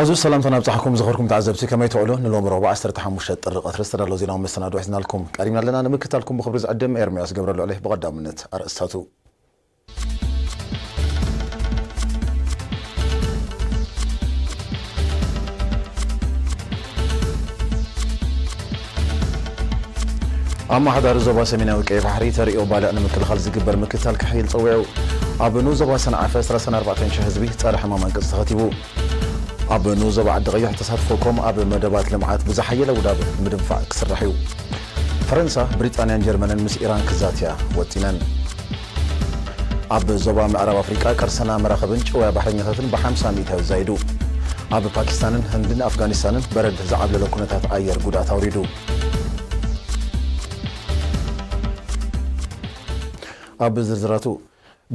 እዚ ሰላምታ ናብጻሕኩም ዝኸርኩም ተዓዘብቲ ከመይ ትውዕሉ? ንሎሚ ረቡዕ ዓሰርተ ሓሙሽተ ጥሪ ቀትሪ ዝተዳለወ ዜናዊ መሰናድኦ ሒዝናልኩም ቀሪብና ኣለና። ንምክታልኩም ብኽብሪ ዝዕድም ኤርምያስ ገብረልዑል እየ። ብቐዳምነት ኣርእስታቱ። ኣመሓዳሪ ዞባ ሰሜናዊ ቀይሕ ባሕሪ ተርእዮ ባልዕ ንምክልኻል ዝግበር ምክትታል ክሕይል ጸዊዑ። ኣብ ንኡስ ዞባ ሰንዓፈ ሰላሳን ኣርባዕተን ሽሕ ህዝቢ ጸረ ሕማም ኣንቅጽ ተኸቲቡ። ኣብ ንኡስ ዞባ ዓዲ ቀይሕ ተሳትፎ ኮም ኣብ መደባት ልምዓት ብዝሓየለ ውዳብ ንምድንፋዕ ክስራሕ እዩ። ፈረንሳ፣ ብሪጣንያን ጀርመንን ምስ ኢራን ክዛትያ ወጢነን። ኣብ ዞባ ምዕራብ ኣፍሪቃ ቅርሰና መራኽብን ጭውያ ባሕረኛታትን ብሓምሳ ሚእታዊ ዛይዱ። ኣብ ፓኪስታንን ህንድን ኣፍጋኒስታንን በረድ ዝዓብለሎ ኩነታት ኣየር ጉድኣት ኣውሪዱ። ኣብ ዝርዝራቱ፣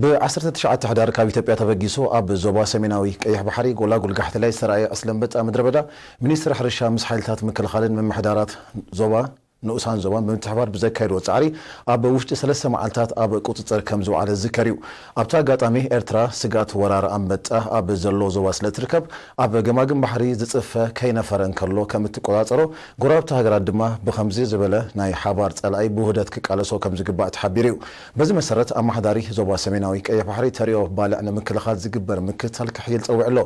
ብ ዓሰርተ ትሽዓተ ሕዳር ካብ ኢትዮጵያ ተበጊሱ ኣብ ዞባ ሰሜናዊ ቀይሕ ባሕሪ ጎላጉል ጋሕቲ ላይ ዝተራእየ ዕስለ ኣንበጣ ምድረ በዳ፣ ሚኒስትሪ ሕርሻ ምስ ሓይልታት ምክልኻልን ምምሕዳራት ዞባ ንኡሳን ዞባን ብምትሕባር ብዘካየድዎ ጻዕሪ ኣብ ውሽጢ ሰለስተ መዓልታት ኣብ ቁጽጽር ከም ዝወዓለ ዝዝከር እዩ። ኣብቲ ኣጋጣሚ ኤርትራ ስግኣት ወራር ኣንበጣ ኣብ ዘለዎ ዞባ ስለ እትርከብ ኣብ ገማግም ባሕሪ ዝጽፈ ከይነፈረ እንከሎ ከም እትቆጻጸሮ፣ ጎረባብቲ ሃገራት ድማ ብኸምዚ ዝበለ ናይ ሓባር ጸላኢ ብውህደት ክቃለሶ ከም ዝግባእ ተሓቢሩ እዩ። በዚ መሰረት ኣመሓዳሪ ዞባ ሰሜናዊ ቀይሕ ባሕሪ ተርእዮ ባልዕ ንምክልኻል ዝግበር ምክትታል ክሕይል ጸዊዑ ኣሎ።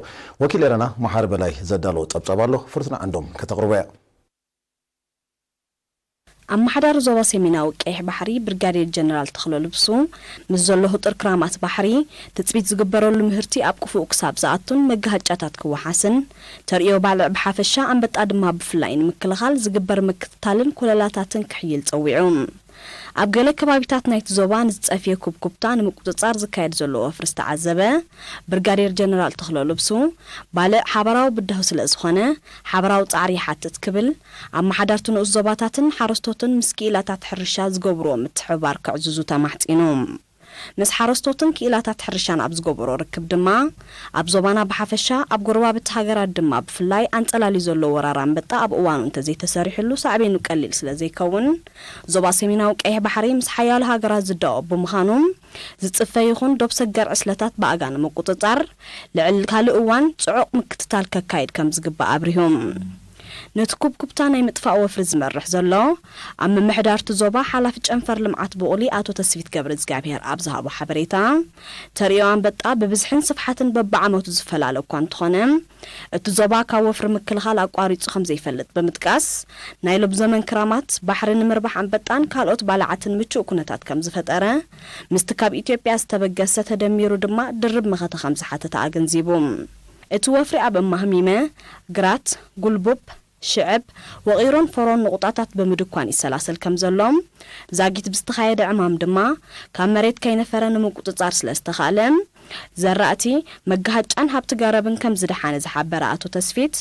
ወኪል ኤረና መሓሪ በላይ ዘዳለዎ ጸብጻብ ኣሎ። ፍርቱና ዓንዶም ከተቕርቦ እያ። ኣመሓዳሪ ዞባ ሰሜናዊ ቀይሕ ባሕሪ ብርጋዴር ጀነራል ተኽለ ልብሱ፣ ምስ ዘሎ ህጡር ክራማት ባሕሪ ትጽቢት ዝግበረሉ ምህርቲ ኣብ ክፉእ ክሳብ ዝኣቱን መጋሃጫታት ክወሓስን፣ ተርእዮ ባልዕ ብሓፈሻ ኣንበጣ ድማ ብፍላይ ንምክልኻል ዝግበር ምክትታልን ኮለላታትን ክሕይል ጸዊዑ። ኣብ ገለ ከባቢታት ናይቲ ዞባ ንዝጸፍየ ኩብኩብታ ንምቁጽጻር ዝካየድ ዘሎ ወፍሪ ዝተዓዘበ ብርጋዴር ጀነራል ተኽለ ልብሱ፣ ባልዕ ሓበራዊ ብዳሁ ስለ ዝኾነ ሓበራዊ ጻዕሪ ይሓትት ክብል፣ ኣመሓዳርቲ ንኡስ ዞባታትን ሓረስቶትን ምስ ክኢላታት ሕርሻ ዝገብርዎ ምትሕብባር ክዕዝዙ ተማሕጺኑ። ምስ ሓረስቶትን ክኢላታት ሕርሻን ኣብ ዝገብሮ ርክብ ድማ፣ ኣብ ዞባና ብሓፈሻ፣ ኣብ ጎረባብቲ ሃገራት ድማ ብፍላይ ኣንጸላልዩ ዘሎ ወራር ኣንበጣ ኣብ እዋኑ እንተዘይተሰሪሕሉ ሳዕቤኑ ቀሊል ስለ ዘይከውን፣ ዞባ ሰሜናዊ ቀይሕ ባሕሪ ምስ ሓያሎ ሃገራት ዝዳወብ ብምዃኑ፣ ዝጽፈ ይኹን ዶብ ሰገር ዕስለታት ብኣጋ ንምቁጽጻር፣ ልዕሊ ካልእ እዋን ጽዑቕ ምክትታል ከካይድ ከም ዝግባእ ኣብሪሁ። ነቲ ኩብኩብታ ናይ ምጥፋእ ወፍሪ ዝመርሕ ዘሎ፣ ኣብ ምምሕዳርቲ ዞባ ሓላፊ ጨንፈር ልምዓት ብቑሊ ኣቶ ተስፊት ገብረ እግዚኣብሔር ኣብ ዝሃቦ ሓበሬታ፣ ተርእዮ ኣንበጣ ብብዝሕን ስፍሓትን በብዓመቱ ዝፈላለ እኳ እንተኾነ፣ እቲ ዞባ ካብ ወፍሪ ምክልኻል ኣቋሪጹ ከም ዘይፈልጥ ብምጥቃስ፣ ናይ ሎብ ዘመን ክራማት ባሕሪ ንምርባሕ ኣንበጣን ካልኦት ባልዓትን ምቹእ ኩነታት ከም ዝፈጠረ፣ ምስቲ ካብ ኢትዮጵያ ዝተበገሰ ተደሚሩ ድማ ድርብ መኸተ ከም ዝሓተተ ኣገንዚቡ። እቲ ወፍሪ ኣብ እማህሚመ፣ ግራት፣ ጉልቡብ፣ ሽዕብ፣ ወቒሮን ፈሮን ንቑጣታት ብምድኳን ይሰላሰል ከም ዘሎ፣ ዛጊት ብዝተኻየደ ዕማም ድማ ካብ መሬት ከይነፈረ ንምቁጽጻር ስለ ዝተኻእለ፣ ዘራእቲ፣ መጋሃጫን ሃብቲ ገረብን ከም ዝደሓነ ዝሓበረ ኣቶ ተስፊት፣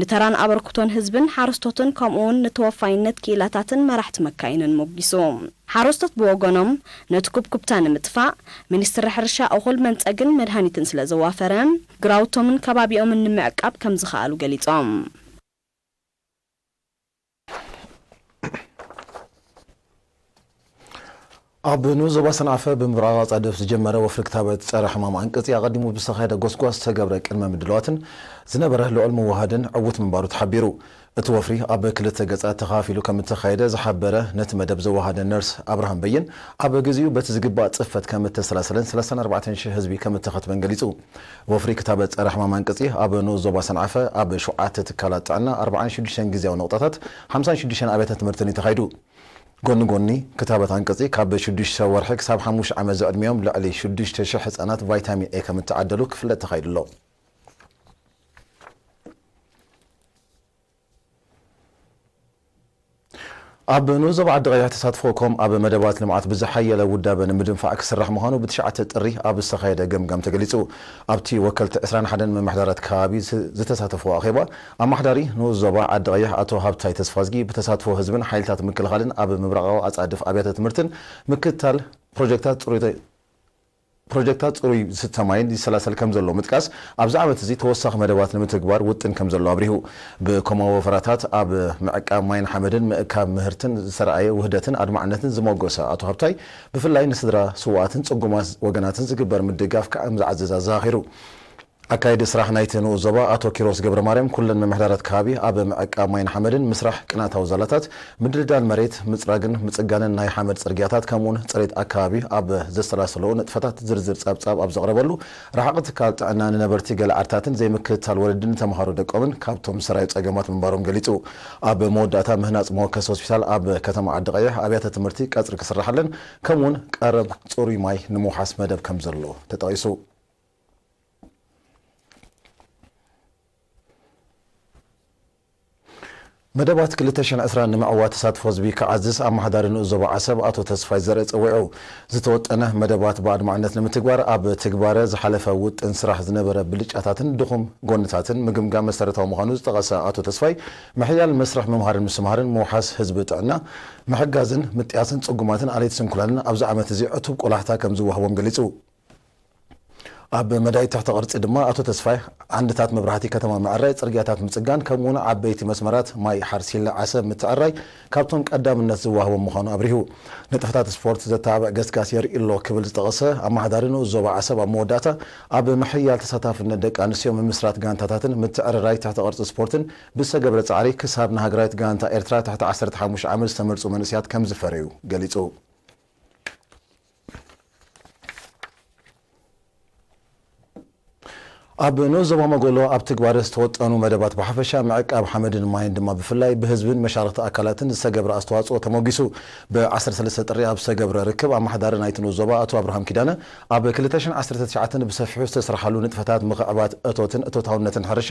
ንተራን ኣበርክቶን ህዝብን ሓረስቶትን ከምኡ እውን ንተወፋይነት ክኢላታትን መራሕቲ መካይንን ሞጊሱ። ሓረስቶት ብወገኖም፣ ነቲ ኩብኩብታ ንምጥፋእ፣ ሚኒስትሪ ሕርሻ እኹል መንጸግን መድሃኒትን ስለ ዘዋፈረ፣ ግራውቶምን ከባቢኦምን ንምዕቃብ ከም ዝኸኣሉ ገሊጾም። ኣብ ንኡስ ዞባ ሰንዓፈ ብምብራቕ ኣጻድፍ ዝጀመረ ወፍሪ ክታበት ጸረ ሕማም ኣንቅጺ ኣቐዲሙ ብዝተኻየደ ጎስጓስ ዝተገብረ ቅድመ ምድላዋትን ዝነበረ ልዑል ምውሃድን ዕዉት ምንባሩ ተሓቢሩ። እቲ ወፍሪ ኣብ ክልተ ገጻት ተኸፋፊሉ ከም እተኻየደ ዝሓበረ ነቲ መደብ ዘወሃደ ነርስ ኣብርሃም በይን፣ ኣብ ግዚኡ በቲ ዝግባእ ጽፈት ከም እተሰላሰለን ሰላሳን ኣርባዕተን ሽሕ ህዝቢ ከም እተኸትበን ገሊጹ። ወፍሪ ክታበት ጸረ ሕማም ኣንቅጺ ኣብ ንኡስ ዞባ ሰንዓፈ ኣብ ሸውዓተ ትካላት ጥዕና ኣርባዓን ሽዱሽተን ግዝያዊ ነቑጣታት ሓምሳን ሽዱሽተን ኣብያተ ትምህርትን እዩ ተኻይዱ። ጎኒ ጎኒ ክታበት ኣንቅጺ ካብ ሽዱሽተ ወርሒ ክሳብ ሓሙሽተ ዓመት ዝዕድሚኦም ልዕሊ ሽዱሽተ ሽሕ ህጻናት ቫይታሚን ኤ ከም እተዓደሉ ክፍለጥ ተኻይዱ ኣሎ። ኣብ ንኡስ ዞባ ዓዲ ቀይሕ ተሳትፎ ኮም ኣብ መደባት ልምዓት ብዝሓየለ ውዳበ ንምድንፋዕ ክስራሕ ምዃኑ ብትሽዓተ ጥሪ ኣብ ዝተኻየደ ገምጋም ተገሊጹ። ኣብቲ ወከልቲ ዕስራን ሓደን ምምሕዳራት ከባቢ ዝ-፣ ዝተሳተፍዎ ኣኼባ፣ ኣመሓዳሪ ንኡስ ዞባ ዓዲ ቀይሕ ኣቶ ሃብታይ ተስፋዝጊ ብተሳትፎ ህዝብን ሓይልታት ምክልኻልን ኣብ ምብራቓዊ ኣጻድፍ ኣብያተ ትምህርትን ምክትታል ፕሮጀክታት ጽሩይ ፕሮጀክታት ጽሩይ ዝስተ ማይን ይሰላሰል ከም ዘሎ ምጥቃስ፣ ኣብዚ ዓመት እዚ ተወሳኺ መደባት ንምትግባር ውጥን ከም ዘሎ ኣብሪሁ። ብኮማዊ ወፈራታት ኣብ ምዕቃብ ማይን ሓመድን ምእካብ ምህርትን ዝተረኣየ ውህደትን ኣድማዕነትን ዝሞገሰ ኣቶ ሃብታይ፣ ብፍላይ ንስድራ ስዉኣትን ጽጉማት ወገናትን ዝግበር ምድጋፍ ከም ዝዓዝዝ ኣዘኻኺሩ። ኣካይዲ ስራሕ ናይቲ ንኡስ ዞባ ኣቶ ኪሮስ ገብረ ማርያም፣ ኩለን ምምሕዳራት ከባቢ ኣብ ምዕቃብ ማይን ሓመድን፣ ምስራሕ ቅንኣታዊ ዛላታት፣ ምድልዳል መሬት፣ ምጽራግን ምጽጋንን ናይ ሓመድ ጽርግያታት፣ ከምኡውን ጽሬት ኣከባቢ ኣብ ዘሰላሰሎ ንጥፈታት ዝርዝር ጸብጻብ ኣብ ዘቕረበሉ፣ ረሓቕ ትካል ጥዕና ንነበርቲ ገለ ዓድታትን ዘይምክትታል ወለዲ ንተምሃሮ ደቆምን ካብቶም ሰራዩ ጸገማት ምንባሮም ገሊጹ። ኣብ መወዳእታ ምህናጽ መወከሲ ሆስፒታል ኣብ ከተማ ዓዲ ቀይሕ፣ ኣብያተ ትምህርቲ ቀጽሪ ክስራሓለን ከምኡውን ቀረብ ጽሩይ ማይ ንምውሓስ መደብ ከም ዘሎ ተጠቒሱ። መደባት ክልተ ሽሕን ዕስራን ንምዕዋት ተሳትፎ ህዝቢ ክዓዝዝ ኣመሓዳሪ ንኡስ ዞባ ዓሰብ ኣቶ ተስፋይ ዘርእ ጸዊዑ። ዝተወጠነ መደባት ብኣድማዕነት ንምትግባር ኣብ ትግባረ ዝሓለፈ ውጥን ስራሕ ዝነበረ ብልጫታትን ድኹም ጎንታትን ምግምጋም መሰረታዊ ምዃኑ ዝጠቐሰ ኣቶ ተስፋይ፣ ምሕያል መስርሕ ምምሃርን ምስትምሃርን፣ ምውሓስ ህዝቢ ጥዕና፣ ምሕጋዝን ምጥያስን ጽጉማትን ኣለይቲ ስንኩላንን ኣብዚ ዓመት እዚ ዕቱብ ቆላሕታ ከም ዝወሃቦም ገሊጹ። ኣብ መዳይ ትሕተ ቅርጺ ድማ ኣቶ ተስፋይ፣ ዓንድታት መብራህቲ ከተማ ምዕራይ፣ ጽርግያታት ምጽጋን፣ ከምኡውን ዓበይቲ መስመራት ማይ ሓርሲለ ዓሰብ ምትዕራይ ካብቶም ቀዳምነት ዝወሃቦም ምዃኑ ኣብሪሁ። ንጥፈታት ስፖርት ዘተባብዕ ገስጋስ የርኢ ኣሎ ክብል ዝጠቐሰ ኣመሓዳሪ ንኡስ ዞባ ዓሰብ፣ ኣብ መወዳእታ ኣብ ምሕያል ተሳታፍነት ደቂ ኣንስትዮ፣ ምምስራት ጋንታታትን ምትዕርራይ ትሕተ ቅርጺ ስፖርትን ብዝተገብረ ጻዕሪ ክሳብ ንሃገራዊት ጋንታ ኤርትራ ትሕቲ ዓሰርተ ሓሙሽተ ዓመት ዝተመርጹ መንእሰያት ከም ዝፈረዩ ገሊጹ። ኣብ ንኡስ ዞባ መጎሎ ኣብ ትግባረ ዝተወጠኑ መደባት ብሓፈሻ፣ ምዕቃብ ሓመድን ማይን ድማ ብፍላይ ብህዝብን መሻርኽቲ ኣካላትን ዝተገብረ ኣስተዋጽኦ ተሞጊሱ። ብ ዓሰርተ ሰለስተ ጥሪ ኣብ ዝተገብረ ርክብ፣ ኣመሓዳሪ ናይቲ ንኡስ ዞባ ኣቶ ኣብርሃም ኪዳነ፣ ኣብ ክልተ ሽሕን ዓሰርተ ትሽዓተን ብሰፊሑ ዝተሰርሓሉ ንጥፈታት ምኽዕባት እቶትን እቶታውነትን ሕርሻ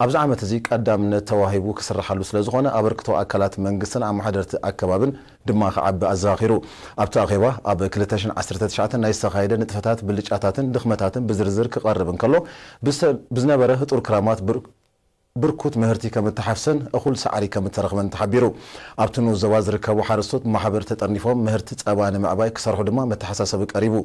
ኣብዚ ዓመት እዚ ቀዳምነት ተዋሂቡ ክስርሓሉ ስለ ዝኾነ፣ ኣበርክቶ ኣካላት መንግስትን ኣመሓደርቲ ኣከባብን ድማ ክዓቢ ኣዘኻኺሩ። ኣብቲ ኣኼባ፣ ኣብ ክልተ ሽሕን ዓሰርተ ትሽዓተን ናይ ዝተኻየደ ንጥፈታት፣ ብልጫታትን ድኽመታትን ብዝርዝር ክቐርብ እንከሎ፣ ብዝተ-፣ ብዝነበረ ህጡር ክራማት ብር-፣ ብርኩት ምህርቲ ከም እተሓፍሰን እኹል ሳዕሪ ከም እተረኽበን ተሓቢሩ። ኣብቲ ንኡስ ዞባ ዝርከቡ ሓረስቶት ብማሕበር ተጠርኒፎም ምህርቲ ጸባ ንምዕባይ ክሰርሑ ድማ መተሓሳሰቢ ቀሪቡ።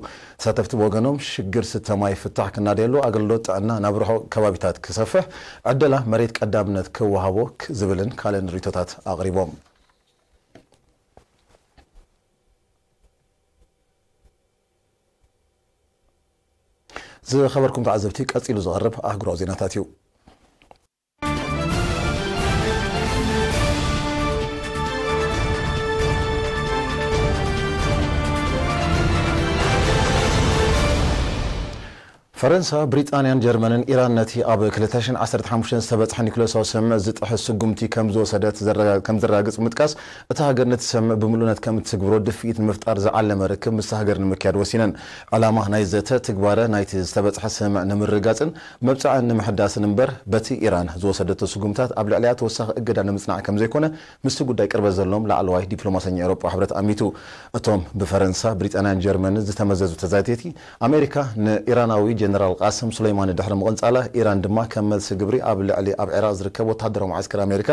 ተሳተፍቲ ብወገኖም፣ ሽግር ስተ ማይ ፍታሕ ክናደየሉ፣ ኣገልግሎት ጥዕና ናብ ርሑቕ ከባቢታት ክሰፍሕ፣ ዕደላ መሬት ቀዳምነት ክወሃቦ ክ-፣ ዝብልን ካልእን ርእይቶታት ኣቕሪቦም። ዝኸበርኩም ተዓዘብቲ፣ ቀጺሉ ዝቐርብ ኣህጉራዊ ዜናታት እዩ። ፈረንሳ፣ ብሪጣንያን ጀርመንን፣ ኢራን ነቲ ኣብ ክልተ ሽሕን ዓሰርተ ሓሙሽተን ዝተበጽሐ ኒኩለሳዊ ስምምዕ ዝጥሕስ ስጉምቲ ከም ዝወሰደት ዘረጋ-፣ ከም ዘረጋግጽ ብምጥቃስ፣ እታ ሃገር ነቲ ስምምዕ ብምሉእነት ከም እትግብሮ ድፍኢት ንምፍጣር ዝዓለመ ርክብ ምስታ ሃገር ንምክያድ ወሲነን። ዕላማ ናይ ዘተ ትግባረ ናይቲ ዝተበጽሐ ስምምዕ ንምርግጋጽን መብጽዐን ንምሕዳስን እምበር፣ በቲ ኢራን ዝወሰደቶ ስጉምታት ኣብ ልዕሊኣ ተወሳኺ እገዳ ንምጽናዕ ከም ዘይኮነ፣ ምስቲ ጉዳይ ቅርበት ዘለዎም ላዕለዋይ ዲፕሎማሰኛ ኤውሮጳ ሕብረት ኣሚቱ። እቶም ብፈረንሳ፣ ብሪጣንያን ጀርመንን ዝተመዘዙ ተዛተይቲ፣ ኣሜሪካ ንኢራናዊ ጀነራል ቃስም ሱለይማኒ ድሕሪ ምቕንጻላ፣ ኢራን ድማ ከም መልሲ ግብሪ ኣብ ልዕሊ ኣብ ዒራቕ ዝርከብ ወተሃደራዊ መዓስከር ኣሜሪካ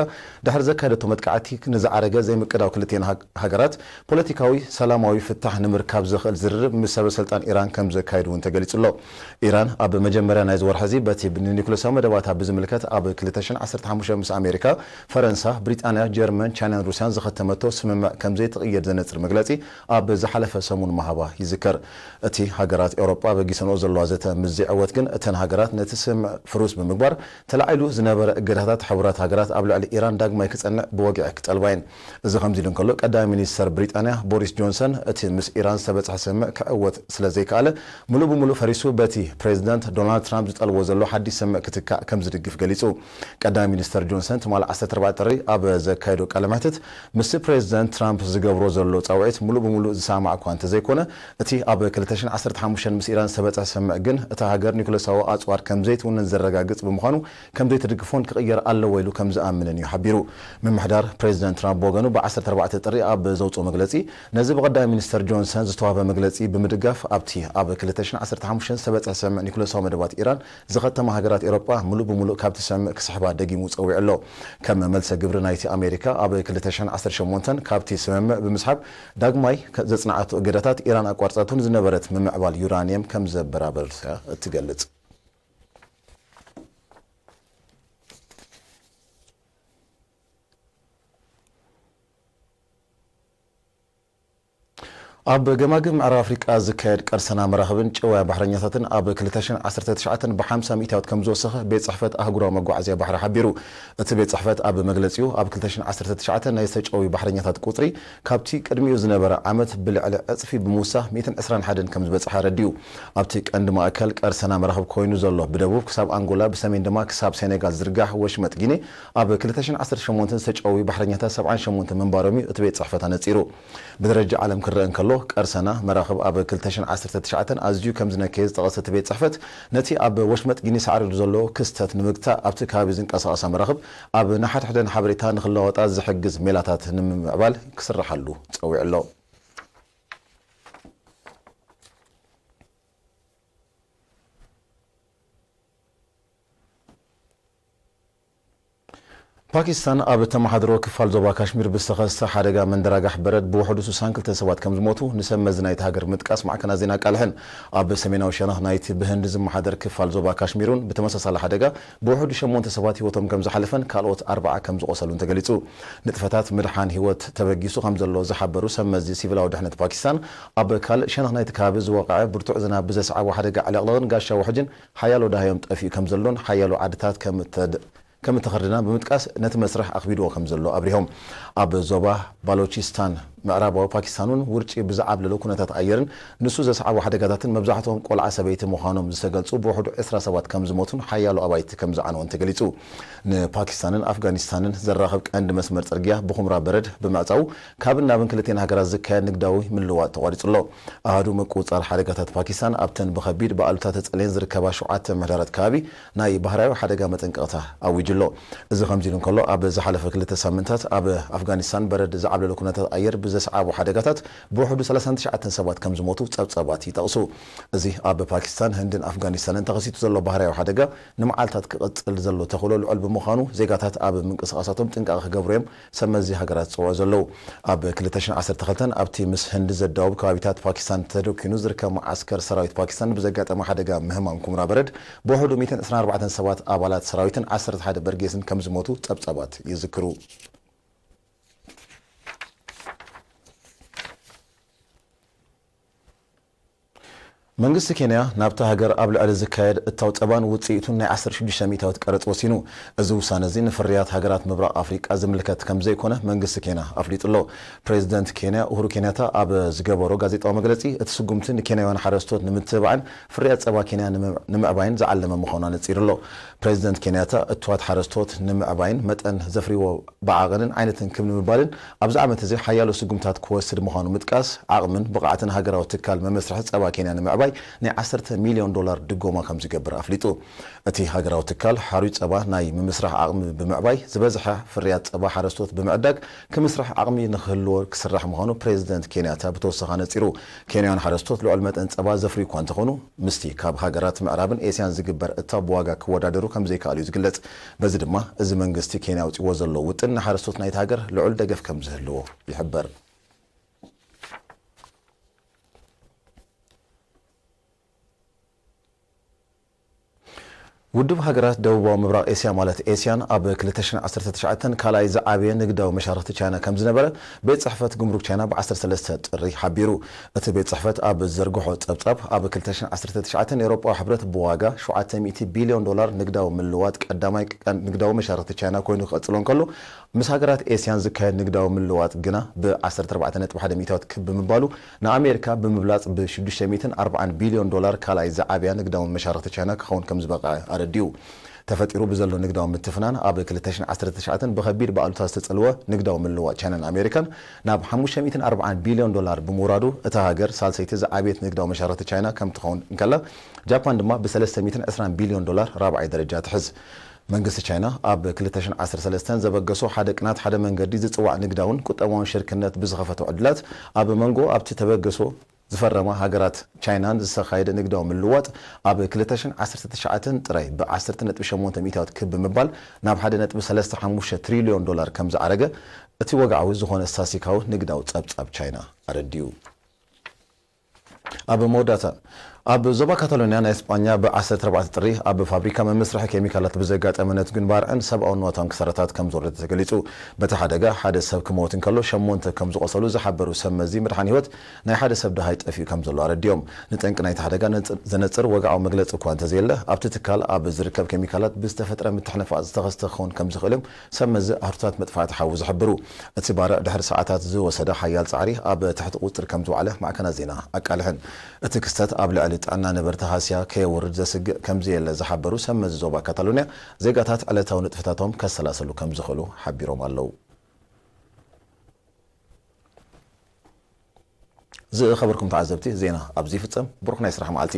ድሕሪ ዘካየደቶ መጥቃዕቲ፣ ንዝዓረገ ዘይምቅዳው ክልቲኤን ሃግ-፣ ሃገራት ፖለቲካዊ ሰላማዊ ፍታሕ ንምርካብ ዘኽእል ዝርርብ ምስ ሰበ ስልጣን ኢራን ከም ዘካየዱ እውን ተገሊጹ ኣሎ። ኢራን ኣብ መጀመርያ ናይዚ ወርሒ እዚ በቲ ንኒኩለሳዊ መደባታ ብዝምልከት ኣብ ክልተ ሽሕን ዓሰርተ ሓሙሽተን ምስ ኣሜሪካ፣ ፈረንሳ፣ ብሪጣንያ፣ ጀርመን፣ ቻይናን ሩስያን ዝኸተመቶ ስምምዕ ከም ዘይትቕየድ ዘነጽር መግለጺ ኣብ ዝሓለፈ ሰሙን ምሃባ ይዝከር። እቲ ሃገራት ኤውሮጳ በጊሰንኦ ዘለዋ ዘተ ምስ ዘይዕወት ግን፣ እተን ሃገራት ነቲ ስምምዕ ፍሩስ ብምግባር፣ ተላዒሉ ዝነበረ እገዳታት ሕቡራት ሃገራት ኣብ ልዕሊ ኢራን ዳግማይ ክጸንዕ ብወግዒ ክጠልባ እየን። እዚ ከምዚ ኢሉ እንከሎ፣ ቀዳማይ ሚኒስተር ብሪጣንያ ቦሪስ ጆንሰን፣ እቲ ምስ ኢራን ዝተበጽሐ ስምምዕ ክዕወት ስለ ዘይከኣለ፣ ምሉእ ብምሉእ ፈሪሱ፣ በቲ ፕሬዚደንት ዶናልድ ትራምፕ ዝጠልቦ ዘሎ ሓድሽ ስምምዕ ክትካእ ከም ዝድግፍ ገሊጹ። ቀዳማይ ሚኒስተር ጆንሰን ትማሊ ዓሰርተ ኣርባዕተ ጥሪ ኣብ ዘካየዶ ቃለ መሕትት፣ ምስቲ ፕሬዚደንት ትራምፕ ዝገብሮ ዘሎ ጻውዒት ምሉእ ብምሉእ ዝሰማማዕ እኳ እንተዘይኮነ፣ እቲ ኣብ ክልተ ሽሕን ዓሰርተ ሓሙሽተን ምስ ኢራን ዝተበጽሐ ስምምዕ ግን፣ እታ ሃገር ኒኩለሳዊ ኣጽዋር ከም ዘይትውንን ዘረጋግጽ ብምዃኑ፣ ከም ዘይትድግፎን ክቕየር ኣለዎ ኢሉ ከም ዝኣምንን እዩ ሓቢሩ። ምምሕዳር ፕሬዚደንት ትራምፕ ብወገኑ፣ ብ ዓሰርተ ኣርባዕተ ጥሪ ኣብ ዘውጽኦ መግለጺ፣ ነዚ ብቐዳማይ ሚኒስተር ጆንሰን ዝተዋህበ መግለጺ ብምድጋፍ፣ ኣብቲ ኣብ ክልተ ሽሕን ዓሰርተ ሓሙሽተን ዝተበጽሐ ስምምዕ ኒኩለሳዊ መደባት ኢራን ዝኸተማ ሃገራት ኤውሮጳ ምሉእ ብምሉእ ካብቲ ስምምዕ ክስሕባ ደጊሙ ጸዊዑ ኣሎ። ከም መልሰ ግብሪ ናይቲ፣ ኣሜሪካ ኣብ ክልተ ሽሕን ዓሰርተ ሸሞንተን ካብቲ ስምምዕ ብምስሓብ፣ ዳግማይ ከ-፣ ዘጽንዓቶ እገዳታት ኢራን ኣቋርጻቶ ንዝነበረት ምምዕባል ዩራንየም ከም ዘበራበረታ እትገልጽ። ኣብ ገማግም ምዕራብ ኣፍሪቃ ዝካየድ ቀርሰና መራኽብን ጨውያ ባሕረኛታትን ኣብ ክልተ ሽሕን ዓሰርተ ትሽዓተን ብ ሓምሳ ሚእታዊት ከም ዝወሰኸ ቤት ጽሕፈት ኣህጉራዊ መጓዓዝያ ባሕሪ ሓቢሩ። እቲ ቤት ጽሕፈት ኣብ መግለጺኡ፣ ኣብ ክልተ ሽሕን ዓሰርተ ትሽዓተን ናይ ዝተጨውዩ ባሕረኛታት ቁጽሪ ካብቲ ቅድሚኡ ዝነበረ ዓመት ብልዕሊ ዕጽፊ ብምውሳኽ ሚእትን ዕስራን ሓደን ከም ዝበጽሐ ኣረዲኡ። ኣብቲ ቀንዲ ማእከል ቀርሰና መራኽብ ኮይኑ ዘሎ፣ ብደቡብ ክሳብ ኣንጎላ፣ ብሰሜን ድማ ክሳብ ሴኔጋል ዝርጋሕ ወሽመጥ ጊኔ፣ ኣብ ክልተ ሽሕን ዓሰርተ ሸሞንተን ዝተጨውዩ ባሕረኛታት ሰብዓን ሸሞንተን ምንባሮም እዩ እቲ ቤት ጽሕፈት ኣነጺሩ። ብደረጃ ዓለም ክረአ እንከሎ፣ ቀርሰና መራኽብ ኣብ ክልተ ሽሕን ዓሰርተ ትሽዓተን ኣዝዩ ከም ዝነከየ ዝጠቐሰ እቲ ቤት ጽሕፈት፣ ነቲ ኣብ ወሽመጥ ጊኒ ሳዕሪሩ ዘሎ ክስተት ንምግታእ ኣብቲ ከባቢ ዝንቀሳቐሳ መራኽብ ኣብ ንሓድሕደን ሓበሬታ ንኽለዋወጣ ዝሕግዝ ሜላታት ንምምዕባል ክስርሓሉ ጸዊዑ ኣሎ። ፓኪስታን ኣብ እተመሓድሮ ክፋል ዞባ ካሽሚር ብዝተኸስተ ሓደጋ መንደራጋሕ በረድ ብውሕዱ ስሳን ክልተ ሰባት ከም ዝሞቱ ንሰብ መዚ ናይቲ ሃገር ምጥቃስ ማዕከናት ዜና ኣቃልሐን። ኣብ ሰሜናዊ ሸነኽ ናይቲ ብህንዲ ዝመሓደር ክፋል ዞባ ካሽሚር እውን ብተመሳሳሊ ሓደጋ ብውሕዱ ሸሞንተ ሰባት ህይወቶም ከም ዝሓለፈን ካልኦት ኣርባዓ ከም ዝቖሰሉን ተገሊጹ። ንጥፈታት ምድሓን ህይወት ተበጊሱ ከም ዘሎ ዝሓበሩ ሰብ መዚ ሲቪላዊ ድሕነት ፓኪስታን፣ ኣብ ካልእ ሸነኽ ናይቲ ከባቢ ዝወቕዐ ብርቱዕ ዝናብ ብዘስዓቦ ሓደጋ ዕለቕለቕን ጋሻ ውሕጅን ሓያሎ ደሃዮም ጠፊኡ ከም ዘሎን ሓያሎ ዓድታት ከም እተድ-፣ ከም እተኸርድና ብምጥቃስ ነቲ መስርሕ ኣኽቢድዎ ከም ዘሎ ኣብሪሆም። ኣብ ዞባ ባሎቺስታን ምዕራባዊ ፓኪስታን እውን ውርጪ ብዝዓብለሎ ኩነታት ኣየርን ንሱ ዘስዓቦ ሓደጋታትን መብዛሕትኦም ቆልዓ ሰበይቲ ምዃኖም ዝተገልጹ ብውሕዱ ዕስራ ሰባት ከም ዝሞቱን ሓያሎ ኣባይቲ ከም ዝዓነወን ተገሊጹ። ንፓኪስታንን ኣፍጋኒስታንን ዘራኽብ ቀንዲ መስመር ጽርግያ ብኹምራ በረድ ብምዕጻው ካብን ናብን ክልቲኤን ሃገራት ዝካየድ ንግዳዊ ምልውዋጥ ተቋሪጹ ኣሎ። ኣሃዱ ምቁጽጻር ሓደጋታት ፓኪስታን ኣብተን ብኸቢድ ብኣሉታ ተጸልየን ዝርከባ ሸውዓተ ምሕደራት ከባቢ ናይ ባህርያዊ ሓደጋ መጠንቀቕታ ኣዊጁ ኣሎ። እዚ ከምዚ ኢሉ እንከሎ፣ ኣብ ዝሓለፈ ክልተ ሳምንታት ኣብ ኣፍጋኒስታን በረድ ዝዓብለሎ ኩነታት ኣየር ብዘስዓቦ ሓደጋታት ብውሕዱ ሰላሳን ትሽዓተን ሰባት ከም ዝሞቱ ጸብጻባት ይጠቕሱ። እዚ ኣብ ፓኪስታን፣ ህንድን ኣፍጋኒስታንን ተኸሲቱ ዘሎ ባህርያዊ ሓደጋ ንመዓልታት ክቕጽል ዘሎ ተኽእሎ ልዑል ብምዃኑ፣ ዜጋታት ኣብ ምንቅስቓሳቶም ጥንቃቐ ክገብሩ እዮም ሰብ መዚ ሃገራት ዝጽውዑ ዘለዉ። ኣብ ክልተ ሽሕን ዓሰርተ ክልተን ኣብቲ ምስ ህንዲ ዘዳውብ ከባቢታት ፓኪስታን ተደኪኑ ዝርከብ መዓስከር ሰራዊት ፓኪስታን ብዘጋጠመ ሓደጋ ምህማም ኩምራ በረድ ብውሕዱ ሚእትን ዕስራን ኣርባዕተን ሰባት ኣባላት ሰራዊትን ዓሰርተ ሓደ በርጌስን ከም ዝሞቱ ጸብጻባት ይዝክሩ። መንግስቲ ኬንያ ናብታ ሃገር ኣብ ልዕሊ ዝካየድ እታው ጸባን ውጽኢቱን ናይ ዓሰርተ ሽዱሽተ ሚእታዊት ቀረጽ ወሲኑ። እዚ ውሳነ እዚ ንፍርያት ሃገራት ምብራቕ ኣፍሪቃ ዝምልከት ከም ዘይኮነ መንግስቲ ኬንያ ኣፍሊጡ ኣሎ። ፕሬዚደንት ኬንያ ኡሁሩ ኬንያታ ኣብ ዝገበሮ ጋዜጣዊ መግለጺ፣ እቲ ስጉምቲ ንኬንያውያን ሓረስቶት ንምትብባዕን ፍርያት ጸባ ኬንያ ንምዕ-፣ ንምዕባይን ዝዓለመ ምዃኑ ኣነጺሩ ኣሎ። ፕሬዚደንት ኬንያታ እቱዋት ሓረስቶት ንምዕባይን መጠን ዘፍርይዎ ብዓቐንን ዓይነትን ክብ ንምባልን ኣብዚ ዓመት እዚ ሓያሎ ስጉምታት ክወስድ ምዃኑ ምጥቃስ፣ ዓቕምን ብቕዓትን ሃገራዊ ትካል መመስርሒ ጸባ ኬንያ ንምዕባይ ናይ ዓሰርተ ሚልዮን ዶላር ድጎማ ከም ዝገብር ኣፍሊጡ። እቲ ሃገራዊ ትካል፣ ሓሩይ ጸባ ናይ ምምስራሕ ዓቕሚ ብምዕባይ፣ ዝበዝሐ ፍርያት ጸባ ሓረስቶት ብምዕዳግ፣ ክምስራሕ ዓቕሚ ንክህልዎ ክስራሕ ምዃኑ ፕሬዚደንት ኬንያታ ብተወሳኺ ኣነጺሩ። ኬንያውያን ሓረስቶት ልዑል መጠን ጸባ ዘፍርዩ እኳ እንተኾኑ፣ ምስቲ ካብ ሃገራት ምዕራብን ኤስያን ዝግበር እታው ብዋጋ ክወዳደሩ ከም ዘይከኣሉ እዩ ዝግለጽ። በዚ ድማ፣ እዚ መንግስቲ ኬንያ ኣውጺዎ ዘሎ ውጥን ንሓረስቶት ናይቲ ሃገር ልዑል ደገፍ ከም ዝህልዎ ይሕበር። ውድብ ሃገራት ደቡባዊ ምብራቕ ኤስያ፣ ማለት ኤስያን፣ ኣብ ክልተ ሽሕን ዓሰርተ ትሽዓተን ካልኣይ ዝዓበየ ንግዳዊ መሻርኽቲ ቻይና ከም ዝነበረ ቤት ጽሕፈት ጉምሩክ ቻይና ብ ዓሰርተ ሰለስተ ጥሪ ሓቢሩ። እቲ ቤት ጽሕፈት ኣብ ዝዘርግሖ ጸብጻብ፣ ኣብ ክልተ ሽሕን ዓሰርተ ትሽዓተን ኤውሮጳዊ ሕብረት ብዋጋ ሸውዓተ ሚእቲ ቢልዮን ዶላር ንግዳዊ ምልዋጥ ቀዳማይ ቀንዲ ንግዳዊ መሻርኽቲ ቻይና ኮይኑ ክቐጽሎ እንከሎ፣ ምስ ሃገራት ኤስያን ዝካየድ ንግዳዊ ምልዋጥ ግና ብ ዓሰርተ ኣርባዕተ ነጥቢ ሓደ ሚእታዊት ክብ ብምባሉ፣ ንኣሜሪካ ብምብላጽ ብ ሽዱሽተ ሚእትን ኣርባዓን ቢልዮን ዶላር ካልኣይ ዝዓብያ ንግዳዊ መሻርኽቲ ቻይና ክኸውን ከም ዝበቕዐ ኣረዲኡ። ተፈጢሩ ብዘሎ ንግዳዊ ምትፍናን፣ ኣብ ክልተ ሽሕን ዓሰርተ ትሽዓተን ብኸቢድ ብኣሉታ ዝተጸልወ ንግዳዊ ምልውዋጥ ቻይናን ኣሜሪካን ናብ ሓሙሽተ ሚእትን ኣርባዓን ቢልዮን ዶላር ብምውራዱ፣ እታ ሃገር ሳልሰይቲ ዝዓበየት ንግዳዊ መሻርኽቲ ቻይና ከም ትኸውን እንከላ፣ ጃፓን ድማ ብ ሰለስተ ሚእትን ዕስራን ቢልዮን ዶላር ራብዓይ ደረጃ ትሕዝ። መንግስቲ ቻይና ኣብ ክልተ ሽሕን ዓሰርተ ሰለስተን ዘበገሶ ሓደ ቅናት ሓደ መንገዲ ዝጽዋዕ ንግዳውን ቁጠባውን ሽርክነት ብዝኸፈቶ ዕድላት፣ ኣብ መንጎ ኣብቲ ተበገሶ ዝፈረማ ሃገራት ቻይናን ዝተኻየደ ንግዳዊ ምልውዋጥ፣ ኣብ ክልተ ሽሕን ዓሰርተ ትሽዓተን ጥራይ ብ ዓሰርተ ነጥቢ ሸሞንተ ሚእታዊት ክብ ብምባል ናብ ሓደ ነጥቢ ሰለስተ ሓሙሽተ ትሪልዮን ዶላር ከም ዝዓረገ እቲ ወግዓዊ ዝኾነ ስታስቲካዊ ንግዳዊ ጸብጻብ ቻይና ኣረዲኡ። ኣብ መወዳእታ፣ ኣብ ዞባ ካታሎንያ ናይ ስጳኛ ብ ዓሰርተ ኣርባዕተ ጥሪ ኣብ ፋብሪካ መመስርሒ ኬሚካላት ብዘጋጠመ ነቲ ግንባር ዕን ሰብኣዊ ንዋታን ክሳራታት ከም ዝወረደ ተገሊጹ። በቲ ሓደጋ ሓደ ሰብ ክመውት እንከሎ ሸሞንተ ከም ዝቖሰሉ ዝሓበሩ ሰብ መዚ ምድሓን ህይወት ናይ ሓደ ሰብ ደሃይ ጠፊኡ ከም ዘሎ ኣረዲኦም። ንጠንቂ ናይቲ ሓደጋ ዘነጽር ወግዓዊ መግለጺ እኳ እንተዘየለ ኣብቲ ትካል ኣብ ዝርከብ ኬሚካላት ብዝተፈጥረ ምትሕንፋጽ ዝተኸስተ ክኸውን ከም ዝኽእል እዮም ሰብ መዚ ኣህርታት መጥፋእቲ ሓዊ ዝሕብሩ። እቲ ባርዕ ድሕሪ ሰዓታት ዝወሰደ ሓያል ጻዕሪ ኣብ ትሕቲ ቁጽሪ ከም ዝወዓለ ማዕከናት ዜና ኣቃልሐን። እቲ ክስተት ኣብ ልዕሊ ጥዕና ነበርቲ ሃስያ ከየውርድ ዘስግእ ከም ዘየለ ዝሓበሩ ሰብ መዚ ዞባ ካታሎንያ ዜጋታት ዕለታዊ ንጥፈታቶም ከሰላሰሉ ከም ዝኽእሉ ሓቢሮም ኣለዉ። ዝኸበርኩም ተዓዘብቲ ዜና ኣብዚ ይፍጸም። ብሩኽ ናይ ስራሕ መዓልቲ።